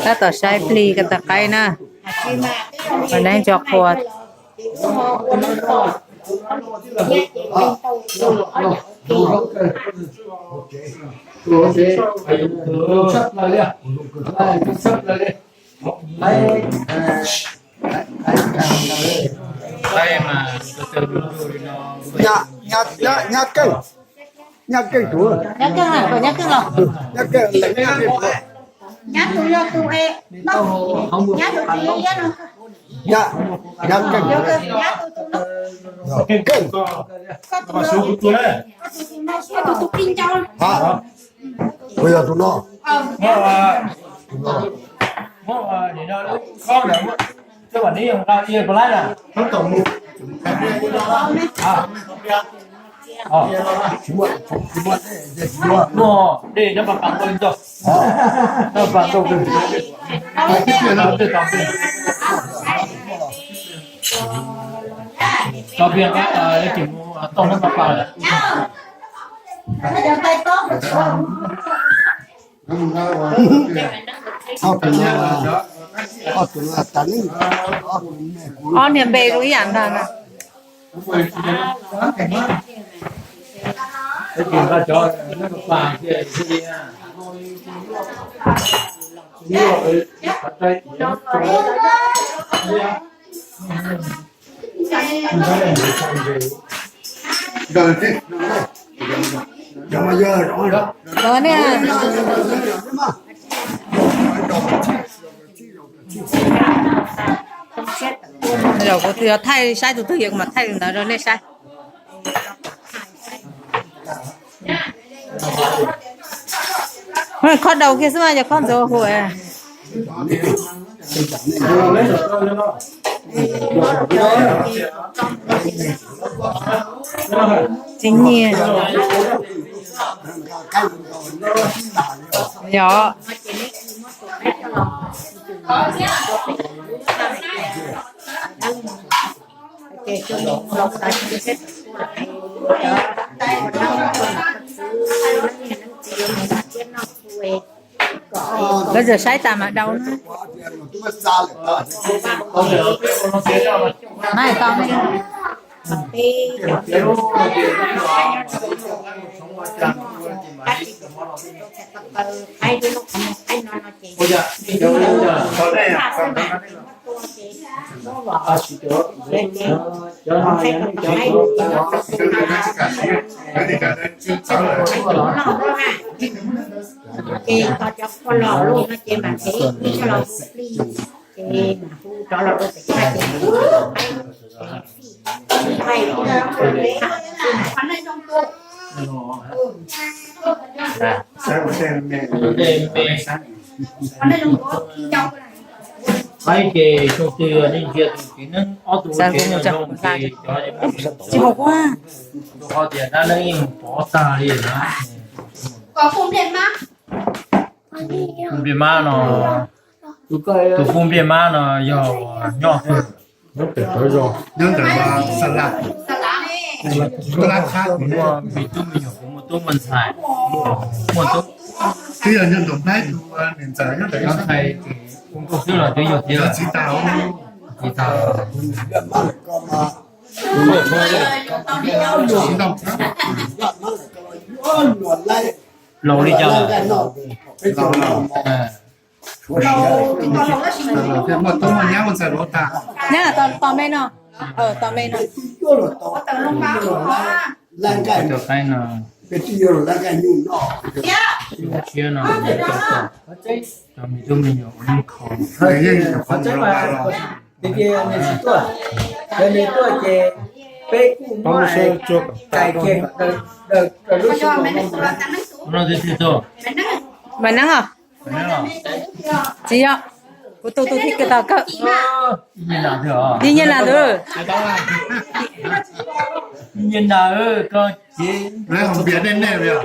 Tab tom saib plig ko taw qaib na, neeb tso qhua. Nyab keej, nyab keej tus, nyab keej, nyab keej, nyab keej, nyab tus yog tus e, nyab tus tsis yog iab no. Nyab, nyab keej, keej, ha, puas yog tus no? Ob niag npe zoo ib yam ntag na. Zaum kuv twb yuav thaij saib tus twg, yog kuv mam thaij li ntawd rau nej saib. Khob daus kiag xwb mas yog khob ntxuav hu. Tsis nyiam. Yog. Lawv txawm saib tas mam dau na. Mas tau ne. Ces tos cov qhua los lawm no ces mam thev ib los hu plig, ces mam hu rov los rau pem tshaj ces Qaib ces xyoo twg nej ntsia tus txiv neeb ob tug txiv neeb zoo ces cov tsis haum kuv tus ho tias dab neeb yeej pov tag li na. Tus npliag mab no, tus kuj npliag mab no yog nyob nyob ntawm Xa Laj, muaj me tub me nyuam, kuv muaj tub muaj ntxhais, muaj tub, twb yog nyob ntawm Nplaib tus niam ntxawm nyob ntawm ntxhais, kuv nkauj xwb los twb yog txiv tag, txiv tag. Laus li cas? Muaj tub muaj nyab muaj ntxhais laus tag. Nyab tos me no, tos me no. Cov qaib no, siab no, cov me tub me nyuam ua neeb kho. Tias niam tsis tuaj, yog niam tuaj ces peb kuj muab cais kiag daws daws lub xyoo no. Mas neeb os, tsis yog, kuv tus tus thib kawg tau kawg. Yij Nyiaj Nas ntawd, Yij Nyiaj Nas, koj ces lawv hau npias nej, nej li os.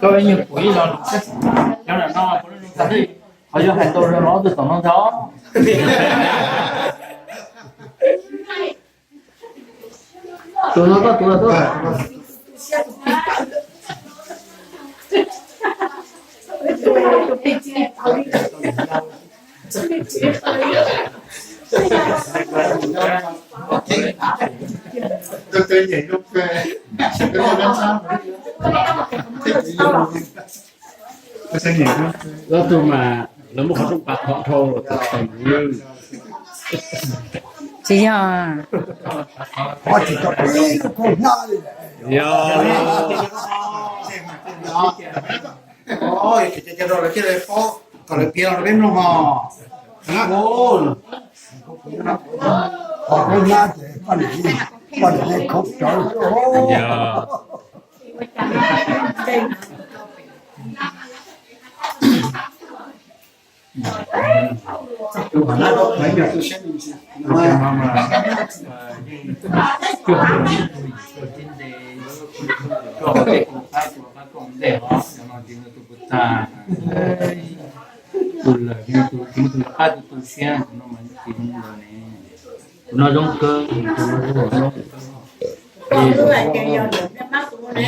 Koj ib nyuag kuv ib lo lus xwb, cov no, qhov yog hais tau los twb tom no ntag. Tus no koj tus no. Ob tug mas lawv muab qhov rooj pav khov dhau los tus tus. Tsis yog. Yog. Kom lawv piav los peb mloog mog. Qhov nyab ces poj niam, poj niam nej khov rawv. Tus lawm, tus qab tus tu siab, tus no mas tus no zoo kawg, tus no zoo kawg. Hais tias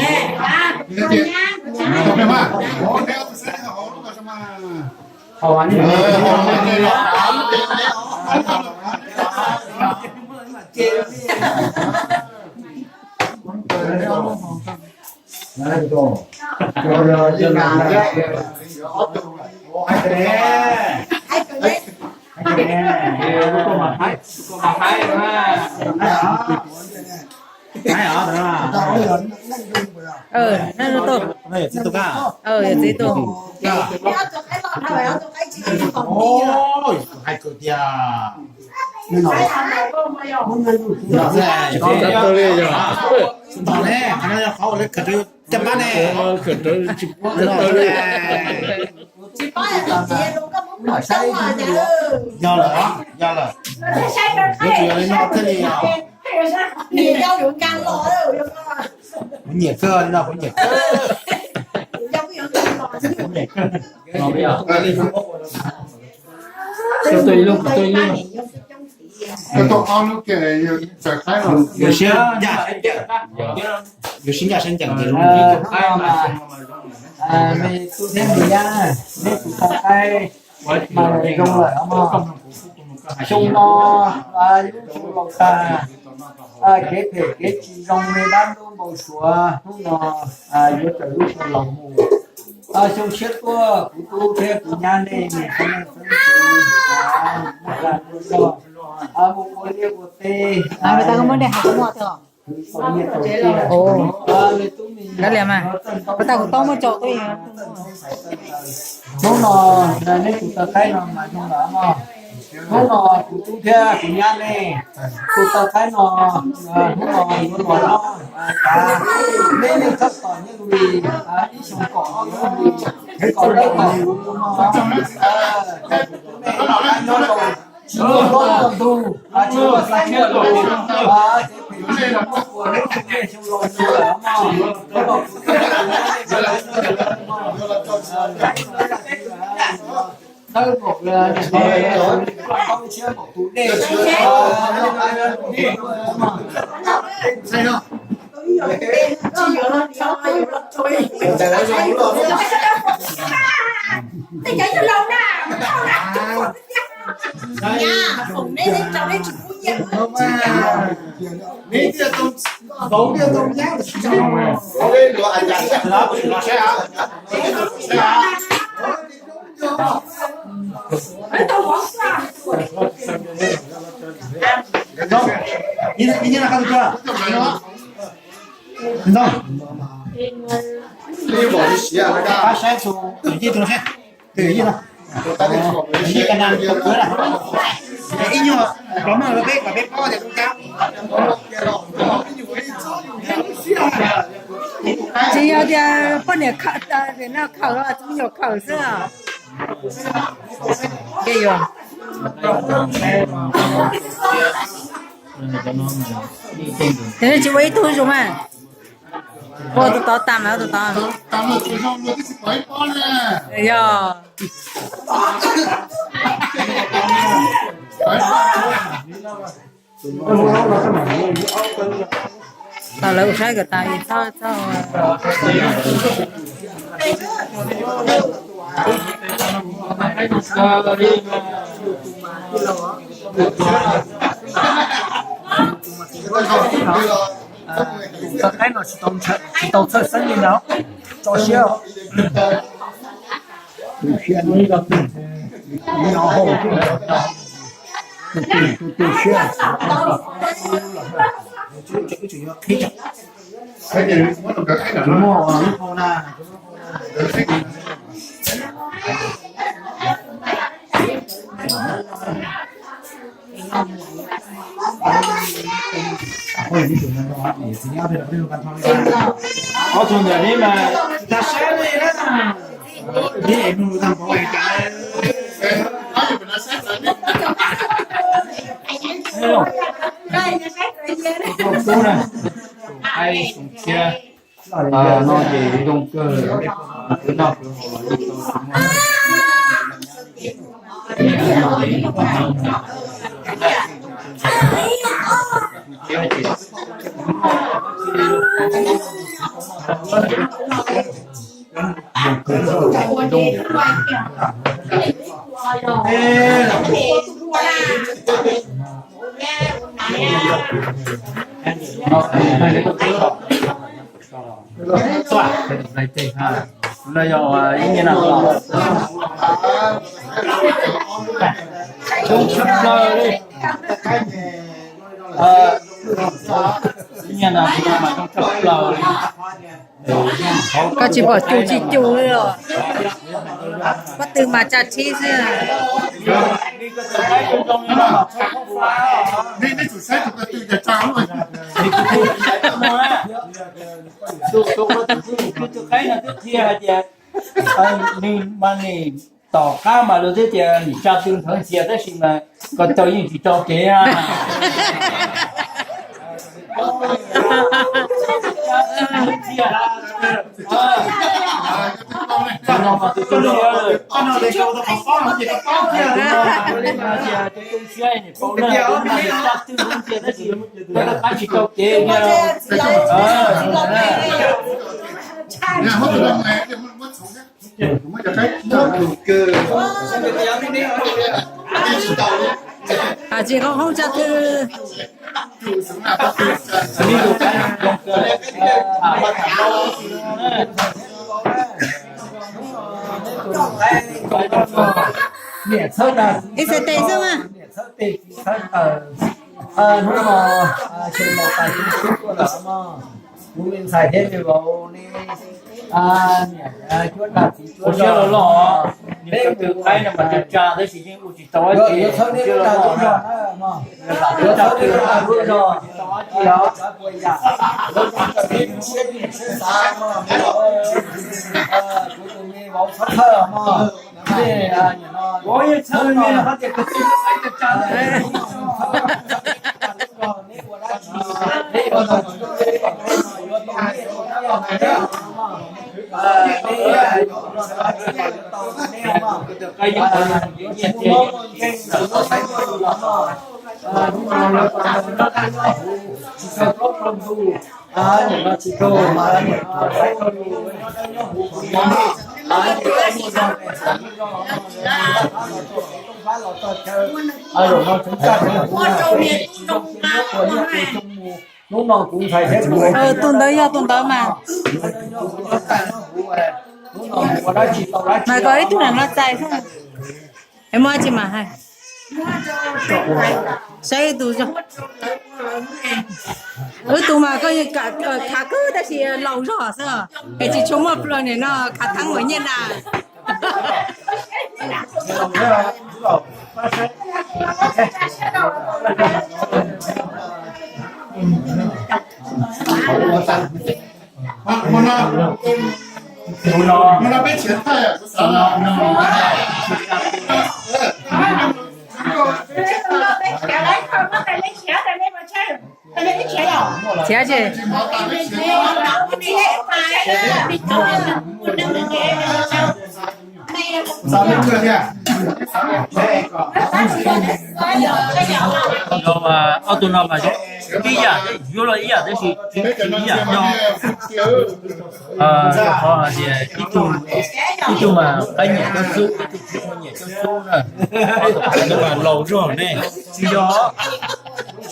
ntawd ne, qhov no yog qhov uas lawv khawm rawv caj pab ne. Yog lawm, yog lawm. Yuav tsum yog li no thiaj li os. Kuv nyiam kawg li no, kuv nyiam kawg. Kuv nyiam kawg. Koj tuaj ib lub, kuv tuaj ib lub. Yuav sib ncaj sib ncees ces zoo. Me tub thiab me nyab, neb tus tau qaib mas zoo lawm os mog. Xyoo no lub xyoo laus tag, kev phem kev tsis zoo me dab ntub npau suav, hnub no yuav raws lub xyoo laus mus. Xyoo tshiab tuaj kuv tub thiab kuv nyab nej niam txiv nej txeeb txuv, muaj zaj muaj zog, mus ua liaj ua teb. Kav liam mas, pas tau kuv tau muaj tso tuaj. Hnub no neb tus tau qaib no mas zoo lawm mog. Hnub no kuv tub thiab kuv nyab nej tus tau qaib no, hnub no yuav los noj kav. Neb yeej txhob tos nyob li ib xyoos kom ob lub, kom lawv kom kuv no, nej nyob rau tsis muaj hlob muaj ntug, tsis muaj xav muaj lus, ces phem tsis muaj puas, neb tus nej xyoo laus mus lawm mog. Thawb npaum, thawb siab npaum tus dej. Pab saib tus yij tus no seb, tus yij no, yij ka na tus kwv na, ib nyuag los maj los peb kom peb paub tias tus cas. Tsis yog tias poj niam khawm, no khawm los me nyuam khawm xwb. Ces nej tsis ua ib tug zoo mas. Ua tus tod tas mas tus tod. Yog. Tau lawv ua saib kom tas txhob txhob. Txawj qaib no tsis tau txhawj xeeb li ntawd, tso siab. Ob tug ntawm ne mas tsis tas saib li na. Neb es nug tag npaum cas. Tub na, ai, no ces zoo kawg, kwv noj kwv haus los yeej tau tsis muaj. Tuaj, no yog ib nyuag na, zoo tshaj plaws li. Ib nyuag na mas zoo tshaj plaws li. Koj tsis pom cus tsis cus li los? Pob tw mas tsa tshib xwb. Tus, tus, tus qaib no twb qhia hais tias nws mas nim tom qab mas luag twb tias nim tsa tw nthawv ntxhias tab sis mas ko taw yeej tsis tso kev na. Tus tus siab, tus tus siab nim paub na, tus no nim tsa tw nthawv ntxhias tab sis ko taw qab tsis tso kev na. Tsis qhov hoob tsa tw. Ib txhais tes xwb mas. Hnub no xyoo no tas xyoo xub tuaj lawm mog. Kuv me ntxhais thiab me vauv ne, niam cuab dag txiv cuab zog los, niam cuab tw qaib no mas tsa tsa tab sis yeej ua tsis tau dab tsi, yuav txhawb neb lub dag lub zog na mog, yuav txhawb neb lub dag lub zog tsis tau dab tsi los txhawb puas yam, lawv zoo kawg peb siab tsis siab xav mog, kuv tus me vauv txhob txhawj mog. Vauv yeej txhawj me no hais tias kuv txiv txhawj tsa tsa. Tus ntawd yog tus ntawd mas. Mas koj ib tug nam no txais xwb. Es muaj tsi mas hais. Saib tus, wb tus mas koj khav kawg tab sis laus zog xwb, es tsis tshua muaj plua nim no khav theeb ua nyiaj na. Thiab ces ob tug no mas ib yam, yuav los ib yam tab sis tsis ib yam no. Qhov hais tias ib tug mas qab nyiam cov xub, ib tug tsis muaj nyiam cov xub na. Ob tug mas laus zog ne, tsis yog,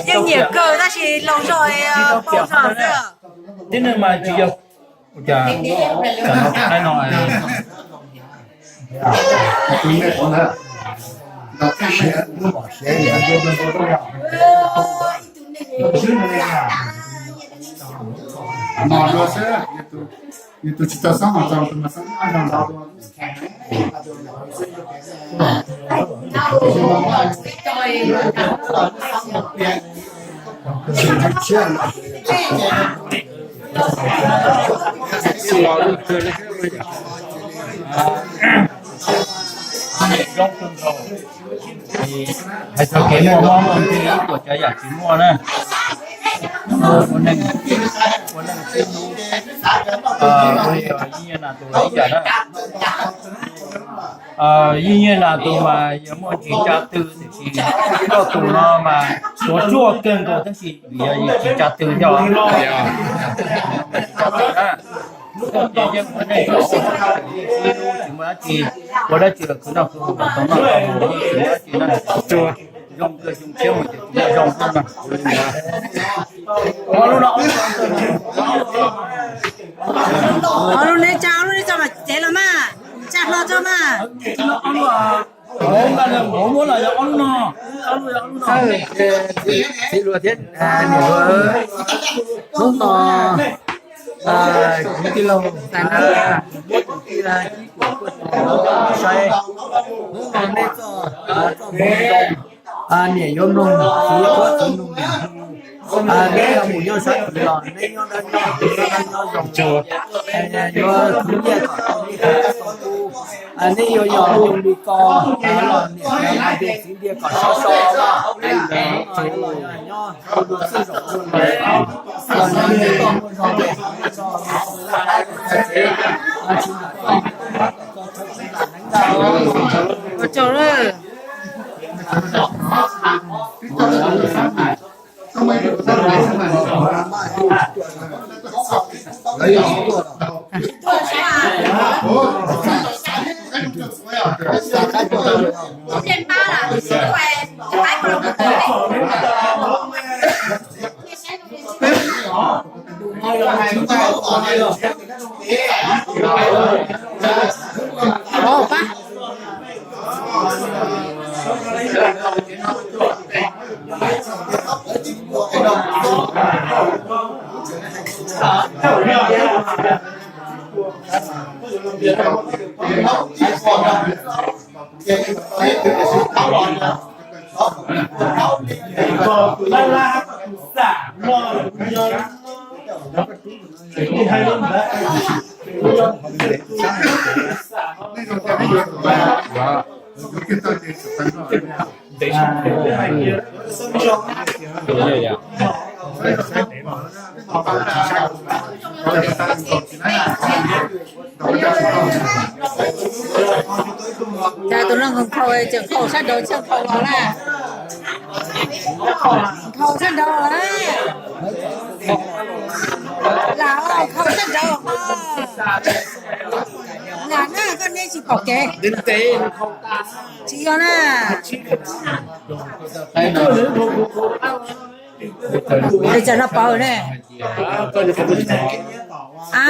yeej nyiam kawg tab sis laus zog, laus zog xwb. Tib neeg mas tsis yog, cas no qaib no Hais txog kev muaj mob muaj nkeeg ib puas tsav yam tsis muaj na. Ua neej, ua neej tib hnub, ua li Yij Nyiaj Nas tus los ib yam na. Yij Nyiaj Nas tus mas yog muaj ntsis tsa tw tiam sis koj tus no mas tuav ruaj kawg nkaus tab sis vim yog yus tsis tsa tw thiab os. Koj ces yeej ua neej tsis muaj dab tsi, ua dab tsi los khwv noj khwv haus kom tau noj tau haus, tsis muaj dab tsi na. Zoo kawg, zoo siab mus ces tsis muaj zoo xwb no. Ob lub no, ob lub neb tsa, ob lub neb tsa mas cev los mas, tsa hlo tso mas. Txiv Luag thiab niam Luag, hnub no kuv tij laug Tais Nab muab tus tij laug Cib Kuam tuaj tos saib. Hnub no nej txoj, txoj moo zoo, niam yuav mloog, txiv yuav qhuab, txiv mloog niam hu. Neb yuav mus nyob sab tid los neb nyob dawb nyob, neb nyob zoo, yuav khwv nyiaj kom tau nyiaj khwv tau tub. Nej yuav yos zoo li ko los niam yuav ntiag txiv ntiag kom sov so. Hnub no yuav los yog nyob ua dua txwj zaum dua lawm, los yog ntiag toj muaj zog, tsis nram toj, tsis nram neev ntag. Ua tsaug lawm. Cas tus no nkhaus, tseem nkhaus sab nraud tsis nkhaus los na. Nkhaus sab nraud los na. Lam nkhaus sab nraud los. Koj neb tsis pom kev, tsis yog na. Es tsam no pauv ne. A,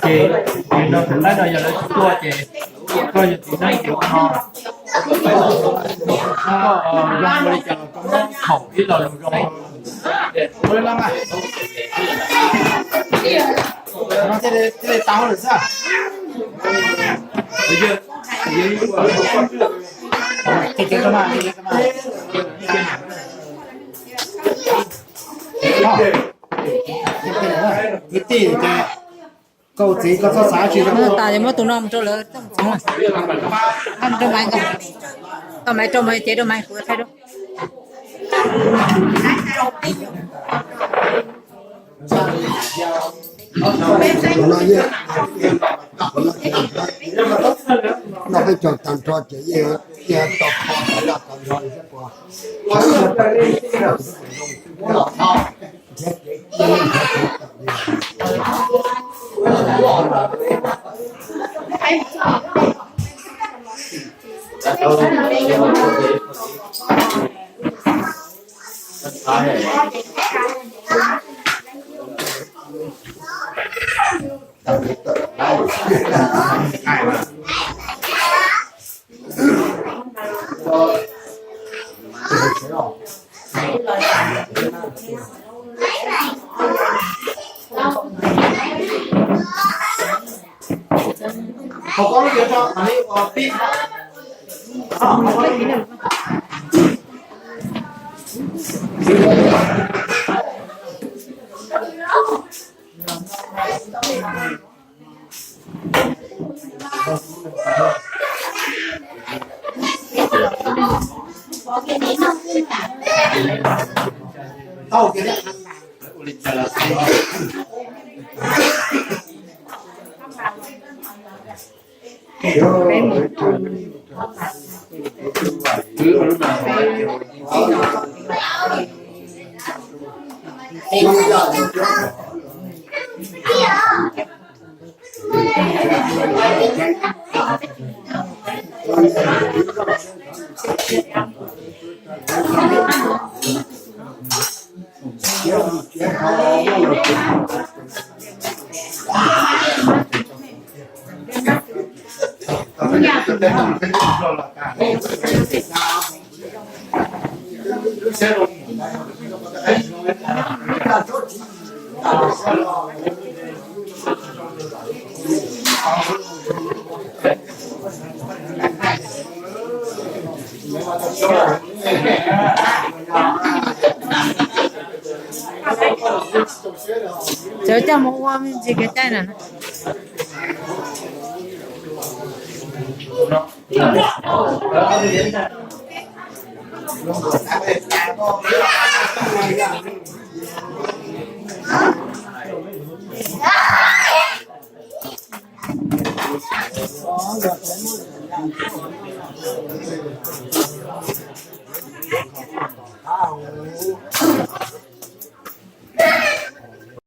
Ces no tus ntawd no yog lawv tsis tuaj ces koj yog txiv neej ces ua no, koj zoo ua li cas los koj muab thaum ib los lus zoo. No thiaj li tau lawm xwb. Kwv tij, koj txiv koj txhob xav tsis zoo. Tas ces muab tus no mus rau lawv txooj txoov. Rau Maiv, tau Maiv rau Maiv, cev rau Maiv, kuv thaij rau. Noj peb caug tag nrho ces yeej tau kho tag nrho li thiab puas. Cov coj mus ua me ntsis kev cai na.